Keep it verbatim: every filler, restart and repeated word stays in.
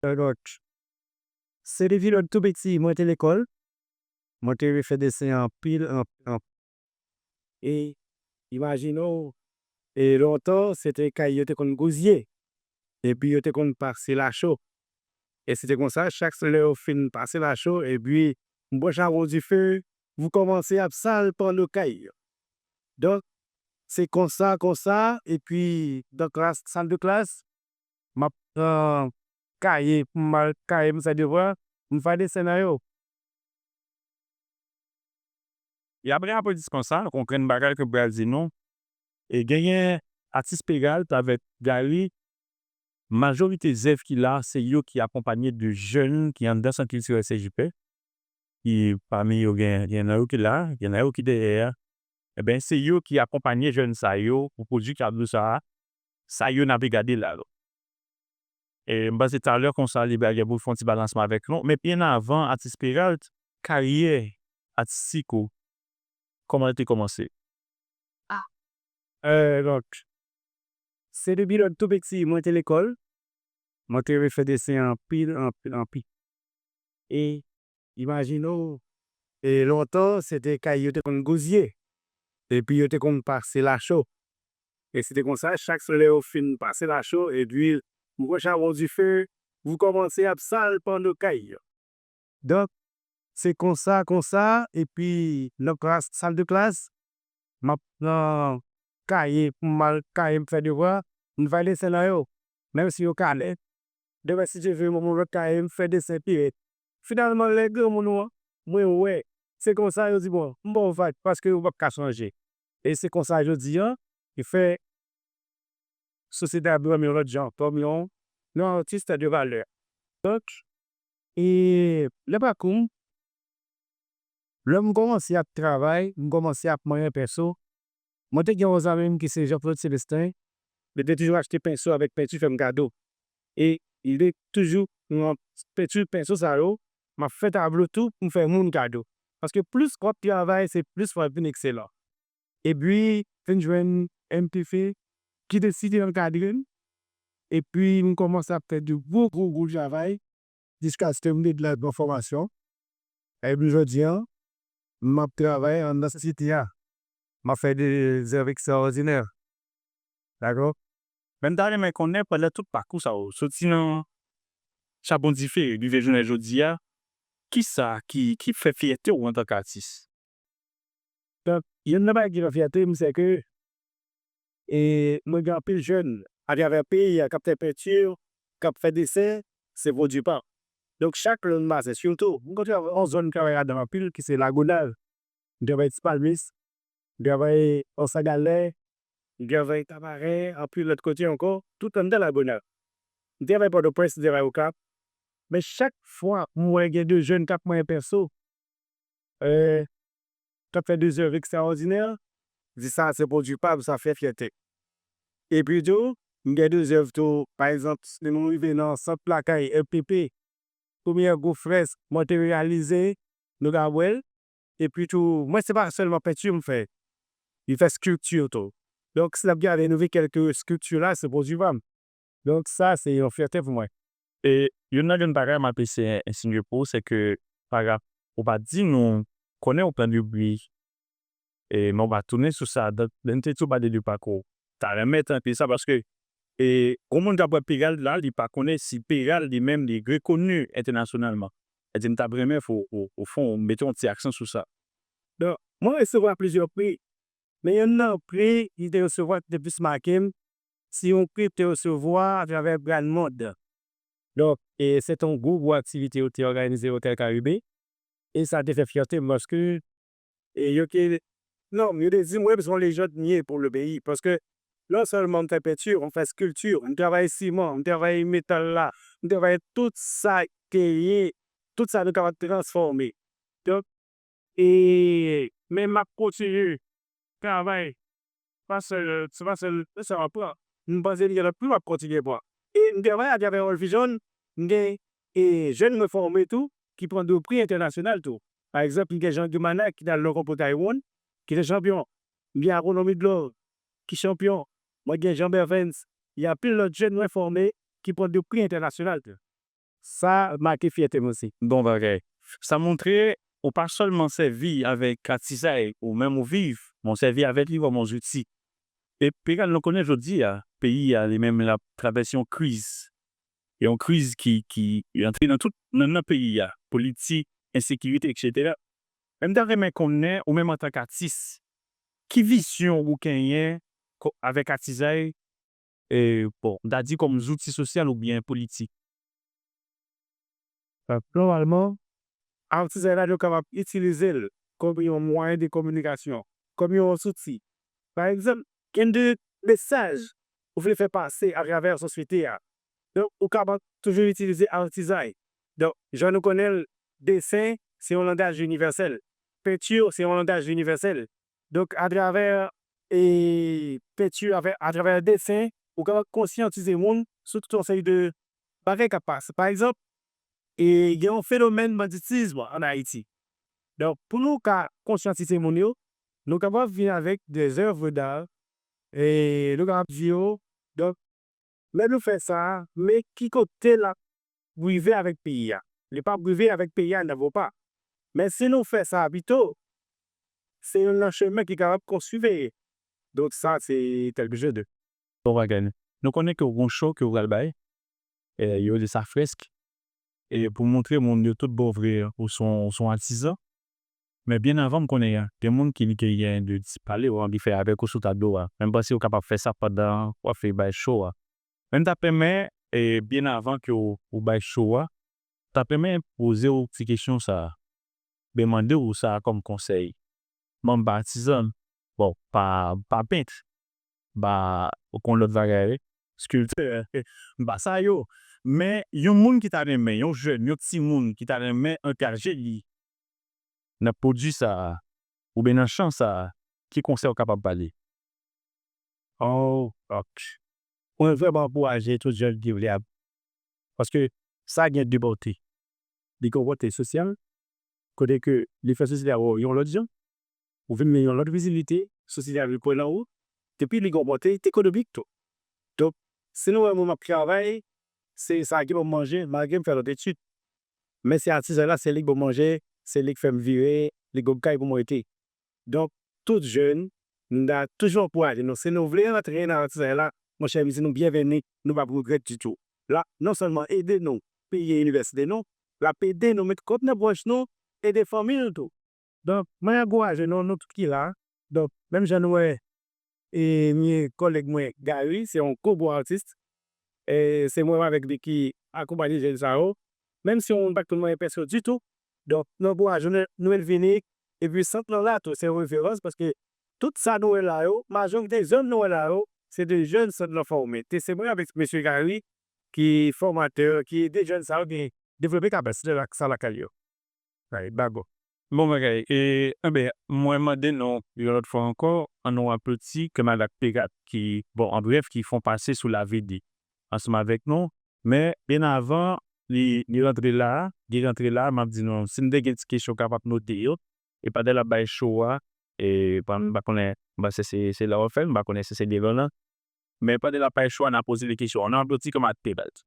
Donk, se depi lè m tou piti, mwen te lekòl, mwen te renmen fè desen anpil, anpil, anpil. E imajine w, e lontan, se te kay yo te konn gouzye, epi yo te konn pase lacho. E se te konsa, chak lè yo fin pase lacho, epi m pran chabon dife, m kòmanse ap sal panno kay yo. Donk, se konsa, konsa, epi nan klas, sal de klas, m ap pran kaye, pou m al kaye, m fè devwa, m fè desen nan yo. E apre, apre dis konsa, gon grenn bagay ke m pral di nou. E genyen atis Peralt avèk Gary, majorite zèv ki la, se yo ki akonpanye de jèn ki anndan Sant Kiltirèl Sejipe. Ki pami yo gen, gen nan yo ki la, gen nan yo ki dèyè a. Ebyen, se yo ki akonpanye jèn sa yo pou pwodui tablo sa a, sa yo n ape gade la. E m panse talè konsa li pral gen pou l fè yon ti balansman avèk nou. Men byen avan atis Peralt, karyè atistik ou, kòman l te kòmanse? Donk, se depi lè m tou piti, mwen te lekòl, mwen te renmen fè desen anpil, anpil, anpil. E imajine w, e lontan, se te kay yo te konn gouzye, epi yo te konn pase lacho. E se te konsa, chak lè yo fin pase lacho, epi m pran chabon dife, m kòmanse ap sal panno kay yo. Donk, se konsa, konsa, epi nan klas, sal de klas, m ap pran kaye pou m al kaye m fè devwa, m fè desen nan yo, menm si yo kalè. Demen, si Dye vle, m ap yon lòt kaye, m fè desen pi rèd. Finalman, lè granmoun ou an, mwen wè, se konsa yo di, bon, m ba w vag, paske ou p ap ka chanje. E se konsa jodi a, ki fè sosyete a vle wè m yon lòt jan, kòm yon, yon atis de valè. Donk, e nan pakou m, lè m kòmanse ap travay, m kòmanse ap manyen penso, mwen te gen yon zanmi m ki se Jean Claude Célestin, li te toujou achte penso avèk penti fè m kado. E li te toujou pran penti penso sa yo, m ap fè tablo tou pou m fè moun kado. Paske plis w ap travay, se plis w ap vin ekselan. Epi, vin jwenn M P P ki deside ankadre m. Epi, m kòmanse ap fè de gwo, gwo, gwo travay jiskaske m te glad nan fòmasyon. Epi, jodi a, m ap travay anndan sosyete a. M ap fè de zèv ekstraòdinè. Dakò? Men m ta renmen konnen, pandan tout pakou sa yo, soti nan chabon dife, rive jounen jodi a, kisa ki, ki fè fyète w antanke atis? Donk, youn nan bagay ki fè fyète m, se ke, e, mwen gen anpil jèn atravè peyi a k ap fè penti, k ap fè desen, se pwodui pa m. Donk, chak lè m pase, sitou, mwen konn travay yon zòn m travay ladan anpil, ki se Lagonav. M travay Ti Palmis, m travay Anse à Galets, m travay Tabaret, anpil lòt kote ankò, tout anndan Lagonav. M travay Pòtoprens, m travay Okap. Men chak fwa m wè gen de jèn k ap manyen penso, e, k ap fè de zèv ekstraòdinè, di sa se pwodui pa m, sa fè fyète. Epi tou, m gen de zèv tou, pa egzanp, si nou rive nan sant lakay M P P, premyè gwo frèsk mwen te reyalize, nou ka wè l. Epi tou, mwen se pa sèlman penti m fè, li fè skilti tou. Donk, si n ap gade, nou vle kèlke skilti la, se pwodui pa m. Donk, sa, se yon fyète pou mwen. E youn nan grenn bagay m ap eseye ensinye pou ou, se ke, parap, ou pa di nou, konnen ou pran de bri, e, men ou pa tounen sou sa. Donk, lè n te di w pale de pakou, ta renmen tande sa, paske, e, gon moun k ap wè Peralt la, li pa konnen si Peralt li menm, li rekoni entènasyonalman. Sa di m t ap renmen fò ou, ou, ou fè yon, mete yon ti aksan sou sa. Donk, mwen resevwa plizyè pri, men youn nan pri m te resevwa ki te plis make m, se yon pri m te resevwa atravè Brand Monde. Donk, e, se te yon gwo, gwo aktivite yo te òganize Otèl Karibe. E sa te fè fyète m paske, e, yo te, non, yo te di m, wi, se yon lejand m ye pou le peyi. Paske non sèlman m fè penti, m fè skilti, m travay siman, m travay metal la, m travay tout sa ke ye, tout sa nou kapab transfòme. Donk, e, men m ap kontinye travay. Pa sèl, se pa sèl sa m ap pran. M panse m gen lòt pri m ap kontinye pran. E m travay atravè World Vision, m gen, e, jèn mwen fòme tou, ki pran de pri entènasyonal tou. Pa egzanp, m gen Jean Guy Mana ki t al nan konkou Taiwan, ki te chanpyon. M gen Agronomi Glove, ki chanpyon. Mwen gen Jean Bervens, gen anpil lòt jèn mwen fòme ki pran de pri entènasyonal tou. Sa make fyète m osi. Bon bagay. Sa montre ou pa sèlman sèvi avèk atizay ou menm ou viv, men w sèvi avèk li kòm yon zouti. E Peral, nou konnen jodi a, peyi a li menm l ap travèse yon kriz. Yon kriz ki, ki antre nan tout, nan, nan peyi a, politik, ensekirite, etsetera. Men m ta renmen konnen, ou menm antanke atis, ki vizyon ou genyen avèk atizay, e, bon, m ta di kòm zouti sosyal oubyen politik? Nòmalman, atizay la, nou kapab itilize l kòm yon mwayen de kominikasyon, kòm yon zouti. Pa egzanp, gen de mesaj ou vle fè pase atravè sosyete a. Donk, ou kapab toujou itilize atizay. Donk, jan nou konnen l, desen se yon langaj inivèsèl. Penti se yon langaj inivèsèl. Donk, atravè e, penti, atravè desen, ou kapab konsyantize moun sou tout yon seri de bagay k ap pase. Pa egzanp, e, gen yon fenomèn banditis ann Ayiti. Donk, pou nou ka konsyantize moun yo, nou kapab vin avèk de zèv dar, e nou kapab di yo, donk, lè nou fè sa, men ki kote l ap rive avèk peyi a. Li p ap rive avèk peyi a nan vo pa. Men si nou fè sa pito, se youn nan chemen ki kapab konstwi peyi. Donk sa se kèlke cho de. Bon bagay. Nou konnen ke w gen yon cho ke w pral bay, e, yo rele sa frèsk, e pou montre moun yo tout bon vre ou se yon, ou se yon atizan. Men byen avan m konnen gen moun ki li genyen de di pale ou anvi fè avèk ou sou tablo a. Men m panse ou kapab fè sa pandan w ap fè bay cho a. Men m t ap renmen, e, byen avan ke w, ou bay cho a, m t ap renmen poze w ti kesyon sa a, ben mande w sa a kòm konsèy. Bon, m pa atizan, bon, pa, pa pent, m pa, ou konn lòt bagay, wi, skiltè, m pa sa yo. Men yon moun ki ta renmen, yon jèn, yon timoun ki ta renmen angaje li nan pwodui sa a, oubyen nan chan sa a, ki konsèy ou kapab ba li? Oh, ok. Mwen vrèman ankouraje tout jèn ki vle ap-, paske sa gen de bòte. Li gen yon bòte sosyal, kote ke li fè sosyete a wè w yon lòt jan, ou vin gen yon lòt vizibilite, sosyete a vin kwè nan ou, epi li gen yon bòte ekonomik tou. Donk, si nou wè moun ap travay, se sa ki ban m manje, malgre m fè lòt etid. Men se atizay la, se li k ban m manje, se li k fè m vire, li k ban m kay pou mwen rete. Donk, tout jèn, m ta toujou ankouraje nou. Si nou vle rantre nan atizay la, monchè, m di nou byenveni, nou p ap regrèt ditou. L ap non sèlman ede nou peye inivèsite nou, l ap ede nou met kòb nan pòch nou, ede fanmi nou tou. Donk, mwen ankouraje nou, nou tout ki la. Donk, menm jan nou wè, e, m gen kòlèg mwen, Gary, se yon gwo bon atis. E se mwen avèk li ki akonpanye jèn sa yo. Menm si yon moun pa t konn manyen pèso ditou, donk, nou ankouraje nou, nou met l vini. Epi sant lan la tou, se yon referans, paske tout sa nou wè la yo, majorite jèn nou wè la yo, se de jèn sant lan fòme. E se mwen avèk mesye Gary, ki fòmatè, ki ede jèn sa yo gen devlope kapasite la, sa lakay yo. Right, bago. Bon bagay. E, enben, mwen mande nou yon lòt fwa ankò, an nou aplodi kanmarad Perat ki, bon, an brèf, ki fè yon pase sou lavi li ansanm avèk nou. Men, byen avan li, li rantre la, li rantre la, m ap di nou, si n te gen ti kesyon, kapab note yo. E pandan l ap bay cho a, e, m pa konnen, m panse se, se la w ap fè l, m pa konnen si se devan nan. Men pandan l ap bay cho a, n a poze li kesyon. An nou aplodi kanmarad Perat.